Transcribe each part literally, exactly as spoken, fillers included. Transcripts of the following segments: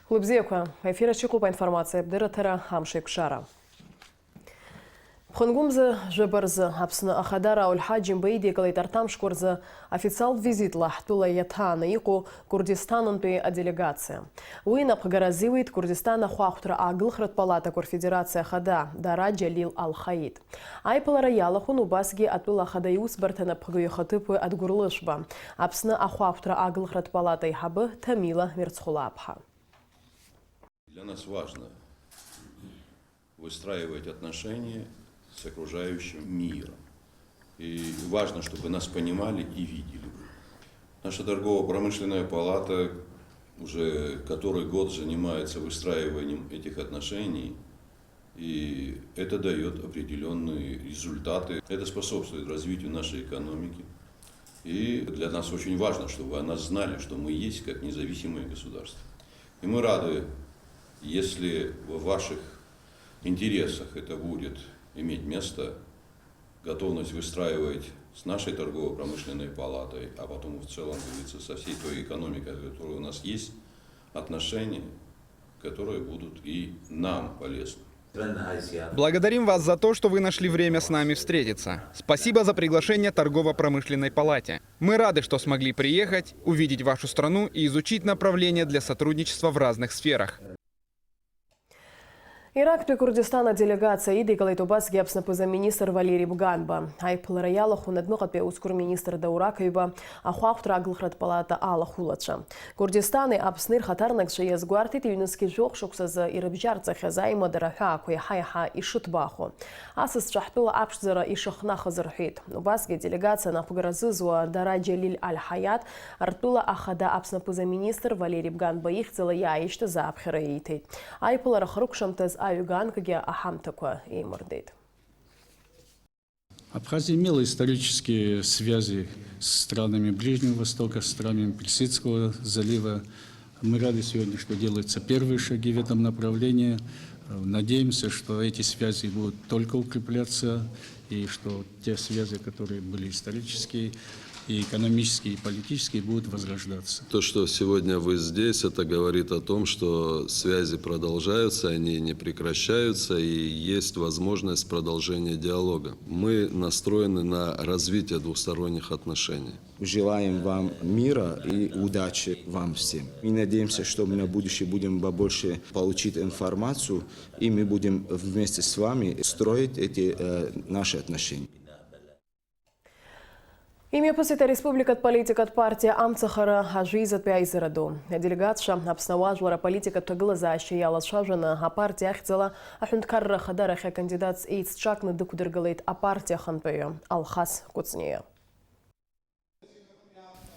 Лыбзиақәа, ефир аҿы иҟоуп аинформациатә дырраҭара Амшеикәшара. Ԥхынгәымза жәаба рзы Аԥсны Ахада Рауль Ҳаџьымба идикылеит арҭ амшқәа рзы официалтә визитла ҳтәыла иаҭааны иҟоу Курдистанынтәи аделегациа. Уи инапхгара азиуит Курдистан ахәаахәҭра ааглыхратә палатақәа рфедерациа ахада Дара Џьалил Алхаид. Аиԥылара иалахәын убасгьы атәыла ахада иусбарҭа напхгаҩ ихаҭыԥуаҩ Адгәыр Лышәба, Аԥсны ахәаахәҭра ааглыхратә палата аиҳабы Ҭамила Мирцхәлаԥҳа. Для нас важно выстраивать отношения с окружающим миром. И важно, чтобы нас понимали и видели. Наша торгово-промышленная палата уже который год занимается выстраиванием этих отношений, и это даёт определённые результаты. Это способствует развитию нашей экономики. И для нас очень важно, чтобы о нас знали, что мы есть как независимое государство. И мы рады, если в ваших интересах это будет иметь место, готовность выстраивать с нашей торгово-промышленной палатой, а потом в целом, как говорится, со всей той экономикой, которая у нас есть, отношения, которые будут и нам полезны. Благодарим вас за то, что вы нашли время с нами встретиться. Спасибо за приглашение торгово-промышленной палате. Мы рады, что смогли приехать, увидеть вашу страну и изучить направления для сотрудничества в разных сферах. Ирактәи Курдистан аделегациа идикылеит убасгьы Аԥсны аԥыза-министр Валери Бганба. Аиԥылара иалахәын адәныҟатәи аусқәа рминистр Даур Ақаҩба, ахәаахәҭра аглыхратә палата алахәылацәа. Курдистани Аԥсни рхаҭарнакцәа иазгәарҭеит, ҩнызқь жәохә шықәсазы ирыбжьарҵахьаз аимадара аҳәаақәа иаҳа-иаҳа ишыҭбаахо. Асасцәа ҳтәыла аԥшӡара ишахнахыз рҳәеит. Убасгьы аделегациа анапхгара зызуа Дара Џьалиль Аль-Ҳаиат ртәыла ахада Аԥсны аԥыза-министр Валери Бганба ихьӡала иааишьҭыз ааԥхьара ииҭеит. Аиԥылара хыркәшамҭаз аҩганкгьы аҳамҭақәа еимырдеит. Абхазия имела исторические связи с странами Ближнего Востока, с странами Персидского залива. Мы рады сегодня, что делаются первые шаги в этом направлении. Надеемся, что эти связи будут только укрепляться, и что те связи, которые были исторические, и экономические, и политические, будут возрождаться. То, что сегодня вы здесь, это говорит о том, что связи продолжаются, они не прекращаются, и есть возможность продолжения диалога. Мы настроены на развитие двусторонних отношений. Желаем вам мира и удачи вам всем. И надеемся, что мы на будущее будем побольше получить информацию, и мы будем вместе с вами строить эти, э, наши отношения. Имҩаԥысит ареспубликатә политикатә партиа Амцахара ажәеизатәи аизара ду. Аделегатцәа Аԥсны ауаажәлар аполитикатә ҭагылазаашьа иалацәажәаны апартиа ахьӡала аҳәынҭқарра ахадарахь акандидатс еицҿакны дықәдыргылеит апартиа ахантәаҩы Алхас Кәыҵниа.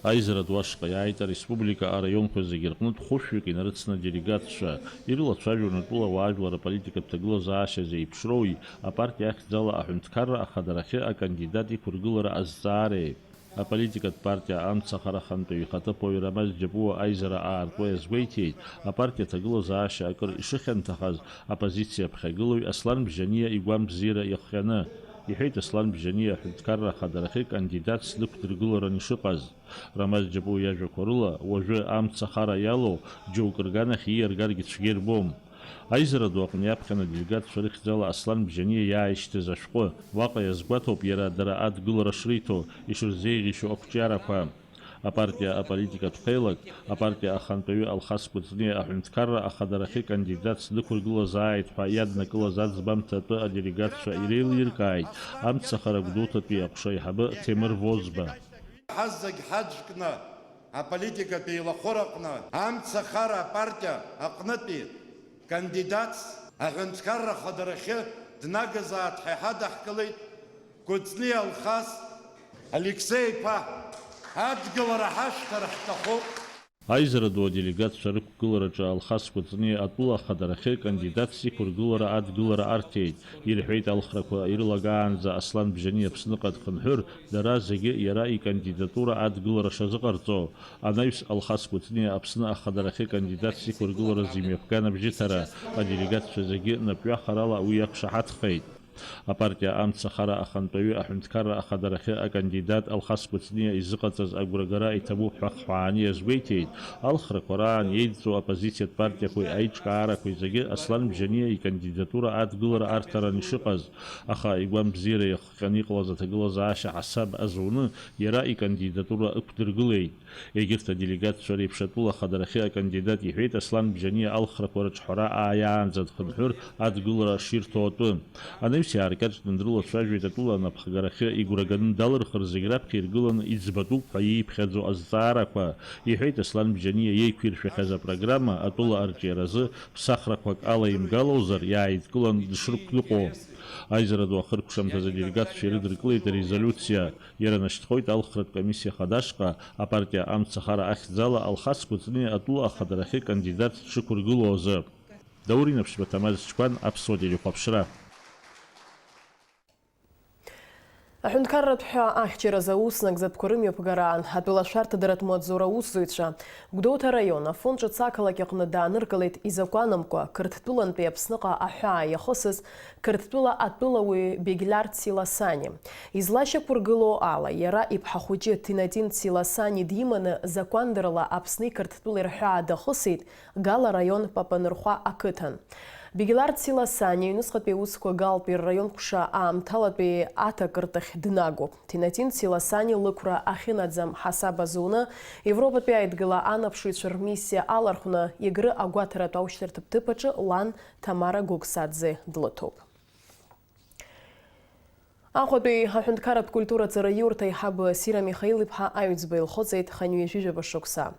Аизара ду ашҟа иааит ареспублика араионқәа зегьы рҟнытә хәышәҩык инарыцны аделегатцәа. Ирылацәажәон атәыла ауаажәлар аполитикатә ҭагылазаашьа зеиԥшроуи, апартиа ахьӡала аҳәынҭқарра ахадарахьы акандидат иқәыргылара азҵаареи. Аполитикатә партиа Амцахара ахантәаҩы ихаҭыԥуаҩ Рамаз Џьапуа аизара аартуа иазгәеиҭеит, апартиа аҭагылазаашьа акыр ишыхьанҭахаз, аппозициа аԥхьагылаҩ Аслан Бжьаниа игәамбзиара иахҟьаны. Иҳәеит Аслан Бжьаниа аҳәынҭқарра ахадарахьы кандидатс дықәдыргыларан ишыҟаз. Рамаз Џьапуа иажәақәа рыла, уажәы амца ахара иалоу џьоукы рганахь ииаргаргьы цәгьа ирбом. Аизара ду аҟны иаԥхьан аделегатцәа рыхьӡала Аслан Бжьаниа иааишьҭыз ашәҟәы. Уаҟа иазгәаҭоуп иара дара адгылара шриҭо, ишырзеиӷьишьо ақәҿиарақәа. Апартиа аполитикатә хеилак, апартиа ахантәаҩы Алхас Кәыҵниа аҳәынҭқарра ахадарахьы кандидатс дықәыргылазааит ҳәа иаднакылаз аӡбамҭа атәы аделегатцәа иреилиркааит амцахара гәдоуҭатәи аҟәша аиҳабы Ҭемыр Возба. Ҳазегь ҳаӡәкны аполитикатә еилахәыраҟны амцахара апартиа аҟнытәи кандидатс аҳәынҭқарра ахадарахьы днагазааит ҳәа иҳадаҳкылеит Кәыҵниа Алхас Алексеи-иԥа. Адгылара ҳашәҭар ҳҭахуп. Аизара ду аделегатцәа рықәгылараҿы Алхас Кәыҵниа атәыла ахадарахьы кандидатс иқәыргылара адгылара арҭеит. Ирҳәеит, алхрақәа ирылагаанӡа Аслан Бжьаниа Аԥсныҟа дхынҳәыр, дара зегьы иара икандидатура адгылара шазыҟарҵо. Анаҩс Алхас Кәыҵниа Аԥсны ахадарахьы кандидатс иқәыргылараз имҩаԥган абжьыҭара, аделегатцәа зегьы напҩахарала уи иақәшаҳаҭхеит. Апартиа Амцахара ахантәаҩы аҳәынҭқарра ахадарахьы акандидат Алхас Кәыҵниа изыҟаҵаз агәрагара иҭабуп ҳәа хҳәааны иазгәеиҭеит, алхрақәа раан еидҵоу аоппозициатә партиақәеи аиҿкаарақәеи зегьы Аслан Бжьаниа икандидатура адгылара арҭаран ишыҟаз, аха игәамбзиара иахҟьаны иҟалаз аҭагылазаашьа ҳасаб азуны иара икандидатура ықәдыргылеит. Егьырҭ аделегатцәа реиԥш атәыла ахадарахьы акандидат иҳәеит Аслан Бжьаниа алхрақәа рыҿҳәара ааиаанӡа дхынҳәыр адгылара ширҭо атәы. Анаҩс иааркьаҿны дрылацәажәеит атәыла анапхгарахьы игәраганы далырхыр зегь раԥхьа иргыланы иӡбатәуп ҳәа ииԥхьаӡо азҵаарақәа, иҳәеит Аслан Бжьаниа иеиқәиршәахьаз апрограмма атәыла арҿиаразы ԥсахрақәак алаимгалозар иааидкылан дшрықәныҟәо. Аизара ду ахыркәшамҭазы аделегатцәа ирыдыркылеит арезолиуциа. Иара нашьҭхоит алхратә комиссиа хадашҟа апартиа Амцахара ахьӡала Алхас Кәыҵниа атәыла ахадарахьы кандидат дшықәыргылоу азы. Даур Инаԥшьба, Ҭамаз Чқәан, Аԥсуа телехәаԥшра. Аҳәынҭқарратә ҳәа ахьчаразы аус нагӡатәқәа рымҩаԥгараан атәылашәарҭадаратә маҵзура аусзуҩцәа Гәдоуҭа араион Афон ҿыц ақалақь аҟны дааныркылеит изакәанамкәа Қырҭтәылантәи Аԥсныҟа аҳәаа иахысыз Қырҭтәыла атәылауаҩ Бегьлар Циласани. Излашьақәыргылоу ала, иара иԥҳахәыҷы Ҭинатин Циласани диманы закәандырла Аԥсни Қырҭтәылеи рҳәаа дахысит Гала араион Папанырхәа ақыҭан. Бегьлар Циласани аҩныҵҟатәи аусқәа Галтәи рраион ҟәша аамҭалатәи аҭакырҭахь днагоуп. Ҭинатин Циласани лықәра ахьынаӡам ҳасаб азуны, Европатәи аидгыла анаԥшыҩцәа рмиссиа алархәны Егры агәаҭаратә аушьҭырҭа ҭыԥ аҿы лан Ҭамара Гогсаӡе длыҭоуп. Аҟәатәи аҳәынҭқарратә культура ҵараиурҭа аиҳабы Сира Михаил-иԥҳа Аҩӡба илхыҵит хынҩажәижәаба шықәса.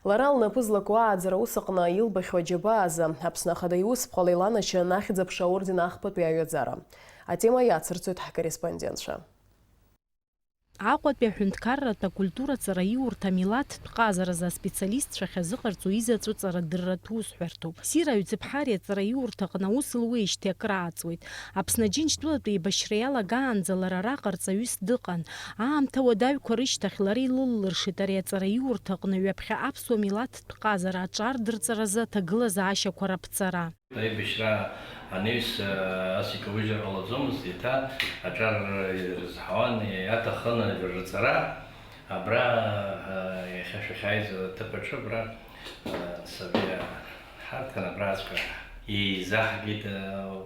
Лара лнапы злаку ааӡара аус аҟны илбахьоу аџьабаа азы Аԥсны Ахада иусԥҟала иланашьан Ахьӡ-аԥша аорден ахԥатәи аҩаӡара. Атема иацырҵоит ҳкорреспондентцәа. Аҟәатәи аҳәынҭқарратә акультура ҵараиурҭа амилаҭтә ҟазаразы аспециалистцәа ахьазыҟарҵо изаҵәу ҵарадырратә усҳәарҭоуп. Сира Аҩӡыԥҳа ари аҵараиурҭаҟны аус луеижьҭеи акры ааҵуеит. Аԥсны Аџьынџьтәылатә еибашьра иалагаанӡа лара араҟа рҵаҩыс дыҟан. Аамҭа уадаҩқәа рышьҭахь лара илыллыршеит ари аҵараиурҭаҟны ҩаԥхьа аԥсуа милаҭтә ҟазара аҿар дырҵаразы аҭагылазаашьақәа раԥҵара. Аибашьра анаҩс, ас икаужьыр ҟалаӡомызт, еиҭа аҿар ирызҳауан, иаҭахын рҵара. Абра, иахьа шәахьааиз аҭыԥ аҿы, абра, сабиа ҳарҭан, абраҵәҟьа еизаҳгеит,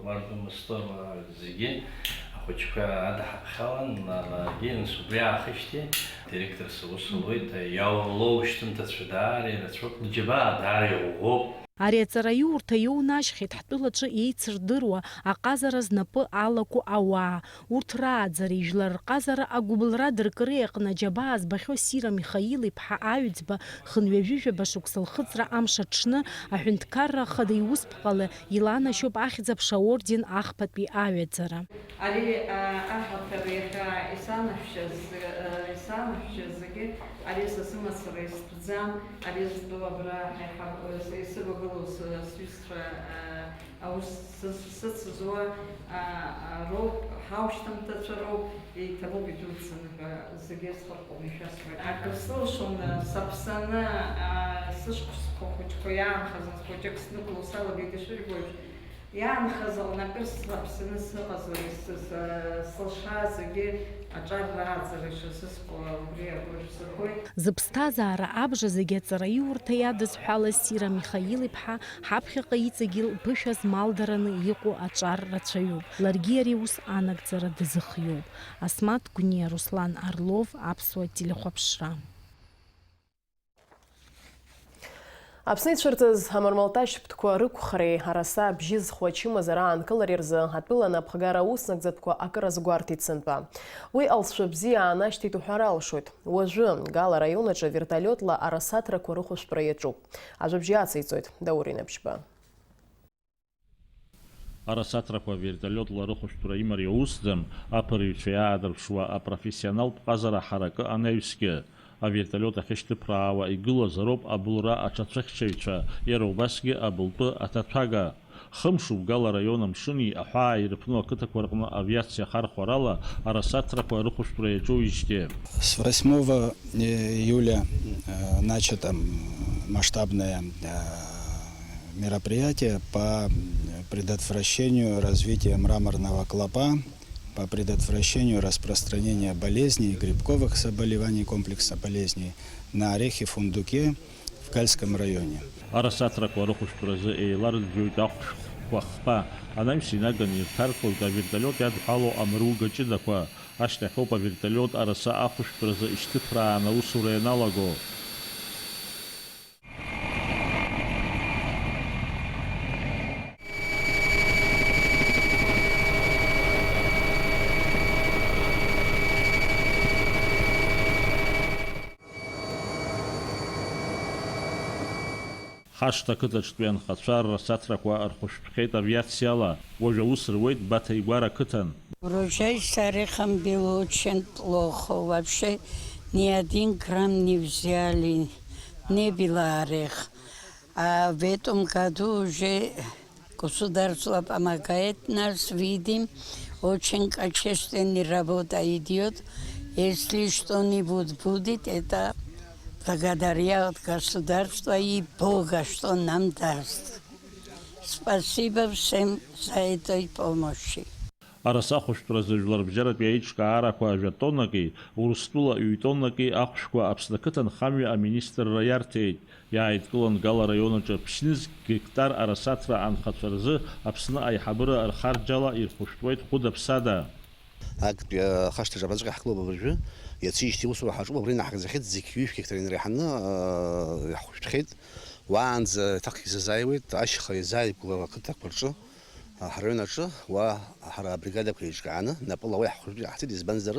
уардын Мустафа зегьы, ахәыҷқәа адаҳаԥхьалан, ларгьы, нас убри аахижьҭеи, директорс аус луеит, иаулоу шьҭымҭацәа даара ирацәоуп, лџьабаа даара иӷәӷәоуп. Ари аҵараиурҭа иоунажьхьеит ҳтәылаҿы еицырдыруа, аҟазара знапы алаку ауаа. Урҭ рааӡареи жәлар рҟазара агәыбылра дыркыреи аҟны аџьабаа збахьоу Сира Михаил-иԥҳа Аҩӡба хынҩажәижәаба шықәса лхыҵра амш аҽны аҳәынҭқарра ахада иусԥҟала иланашьоуп Ахьӡ-аԥша аорден ахԥатәи аҩаӡара. Ари, а, аҳаҭыр иахьа исанашәшьаз, а, исанашәшьаз зегьы, ари са сымацара истәӡам, ари зтәу абра ҳаиҳаб-, исывагылоу сы-, сҩызцәа, а, аус сыз-, сыцызуа, а, а, роуп, ҳаушьҭымҭацәа роуп, еиҭабуп идуӡӡаны ҳәа зегьы схырхәаны ишәасҳәоит. Акыр сылшон, саԥсаны, а, сышықәсқәа хәыҷқәа иаанхаз, хәыҷык снықәло салагеит ишыжәбо еиԥш, иаанхаз аҟны акыр саԥсаны сыҟазар, ис-, с-, сылшаа зегьы аҿар рааӡара ишазыску убри агәра шәсыргоит. Зыԥсҭазаара абжа зегьы аҵараиурҭа иадызҳәалаз Сира Михаил-иԥҳа ҳаԥхьаҟа иҵегьы лԥышәа змалдараны иҟоу аҿар рацәаҩуп. Ларгьы ари аус анагӡара дазыхиоуп. Асмаҭ Гәниа, Руслан Орлов, Аԥсуа телехәаԥшра. Аԥсны ицәырҵыз амармалташьтәқәа рықәхреи араса абжьы зху ачымазара аанкылареи рзы атәыла анапхгара аус нагӡатәқәа акыр азгәарҭеит сынтәа. Уи алҵшәа бзиа аанашьҭит уҳәар алшоит. Уажәы, Гала араион аҿы вертолиотла арасаҭрақәа рыхәышәтәра иаҿуп. Ажәабжь ацеиҵоит Даур Инаԥшьба. Арасаҭрақәа вертолиотла рыхәышәтәра имариоу усӡам, аԥырҩцәа иаадырԥшуа апрофессионалтә ҟазара ҳаракы анаҩсгьы. Авертолиот ахьышьҭыԥраауа игылазароуп абылра аҽацәыхьчаҩцәа, иара убасгьы абылтәы аҭаҭәага. Хымш убгала араион амшыни аҳәааи ирыԥну ақыҭақәа рҟны авиациа ахархәарала арасаҭрақәа рыхәышәтәра иаҿуижьҭеи. С восьмого июля, э, начато, м, масштабное, э, Мероприятие по предотвращению развития мраморного клопа, по предотвращению распространения болезней, грибковых заболеваний, комплекса болезней на орехе фундуке в Кальском районе. Арасаҭрақәа рыхәышәтәразы еиларыӡәӡәоит ахәшәқәа хԥа, анаҩс инаганы ирҭарҭәоит аверталиот иадҳәало амруга ҷыдақәа. Ашьҭахьоуп аверталиот араса ахәышәтәразы ишьҭыԥраан аусура ианалаго. Ҳашҭа ақыҭаҿтәи анхацәа ррасаҭрақәа рхәышәтәхьеит авиациала. Уажә аус руеит Баҭа Игәара ақыҭан. Урожай с орехом был очень плохо. Вообще ни один грамм не взяли, не было орех. А в этом году уже государство помогает нас, видим, очень качественная работа идёт. Если что-нибудь будет, это благодаря от государства и Бога, что нам даст. Спасибо всем за этой помощи. Араса ахәышәтәразы жәларбжьаратәи аиҿкаарақәа жәа тоннаки, Урыстәыла ҩ-тоннаки ахәшәқәа Аԥсны ақыҭанхамҩа аминистрра иарҭеит. Иааидкылан Гала араион аҿы ԥшьныз гектар арасаҭра анхацәа рзы Аԥсны аиҳабыра рхарџьала ирхәышәтәуеит хәыда-ԥсада. Актәи ахашҭаҿы абраҵәҟьа ҳклуб абыржәы, иацижьҭеи усура ҳаҿуп, абра инаҳгаӡахьеит зегь ҩышә гектар инареиҳаны, аа, иаҳхәышәтәхьеит. Уаанӡа еиҭах изазааиуеит, ашьха иазааигәоу ақыҭақәа рҿы, аа, ҳраион аҿы, уа ҳара абригадақәа еиҿкааны, напыла уа иаҳхәышәтәыр иҟаҳҵеит, избанзар,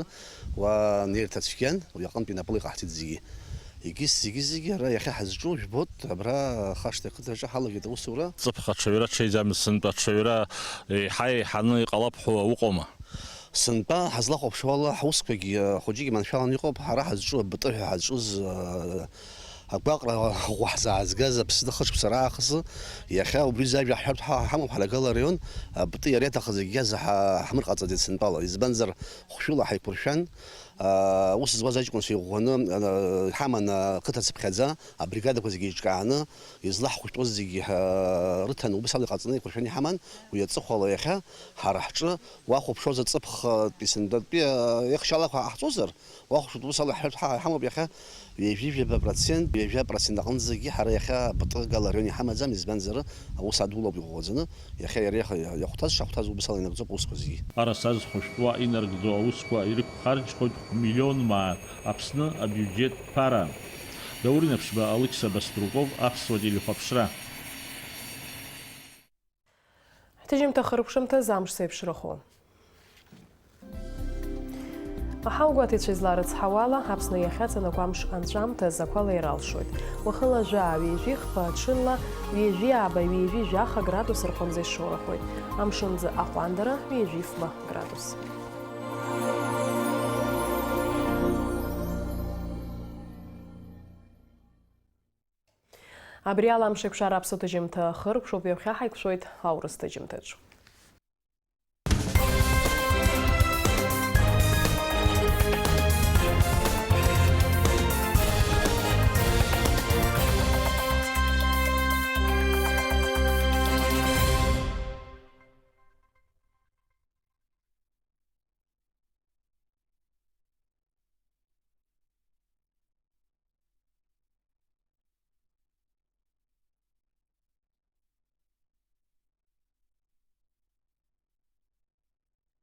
уа неирҭа цәгьан, уи аҟынтәи напыла иҟаҳҵеит зегьы. Егьыс зегьы-зегьы ара иахьа ҳазҿу, жәбоит, абра Хашҭа ақыҭаҿы ҳалагеит аусура. Ҵыԥх аҽаҩра ҽеиӡамызт, сынтәа аҽаҩра еиҳа еиҳаны иҟалап ҳәа уҟоума? Сынтәа ҳазлахәаԥшуала, ҳусқәагьы хәыҷык иманшәаланы иҟоуп, ҳара ҳазҿу абытәы ҳәа ҳазҿыз, агәаҟра ӷәӷәа ҳзаазгаз Аԥсны хышықәса раахыс, иахьа убри зажәа ҳҳәартә ҳа-, ҳамоуп ҳара Гала араион, абытәи иара иаҭахыз зегьы азы ҳа-, ҳмырҟаҵаӡеит сынтәала, избанзар хәшәыла ҳаиқәыршәан, аа, ус зуаз аҷкәынцәа иӷәӷәаны, аа, иҳаман ақыҭа цыԥхьаӡа, абригадақәа зегьы еиҿкааны, излаҳхәышәтәуаз зегьы, аа, рыҭан убыс ала иҟаҵаны еиқәыршәаны иҳаман, уи аҵыхәала иахьа ҳара ҳҿы уахәаԥшуазар ҵыԥхтәи сынтәатәи, аа, еихшьаалақәа ҟаҳҵозар, уахәаԥшуазар убыс ала ҳҳәартә ҳа-, ҳамоуп иахьа ҩажәи жәаба процент, ҩажәа процент аҟынӡагьы ҳара иахьа абытәы Гала араион иҳамаӡам, избанзар, аус адулоуп иӷәӷәаӡаны, иахьа иара иаха-, иахәҭаз шахәҭаз убыс ала инагӡоуп аусқәа зегьы. Араса зхәышәтәуа инаргӡо аусқәа ирықәхарџьхоит хә-миллион мааҭ Аԥсны абиуџьет ԥара. Даур Инаԥшьба, Алықьса Баструков, Аԥсуа телехәаԥшра. Ҳҭыжьымҭа хыркәшамҭаз амш зеиԥшрахо. Аҳауагәаҭаҩцәа изларыцҳауала, Аԥсны иахьаҵанакуа амш анҵәамҭаз ақәа лаиралшоит. Уахынла жәаа, ҩажәи хԥа, ҽынла ҩажәи ааба, ҩажәи жәаха градус рҟынӡа ишоурахоит. Амшынӡы аҟәандара ҩажәи фба градус. Абри ала амшеиқәшара аԥсуа ҭыжьымҭа хыркәшоуп, ҩаԥхьа ҳаиқәшәоит аурыс ҭыжьымҭаҿ.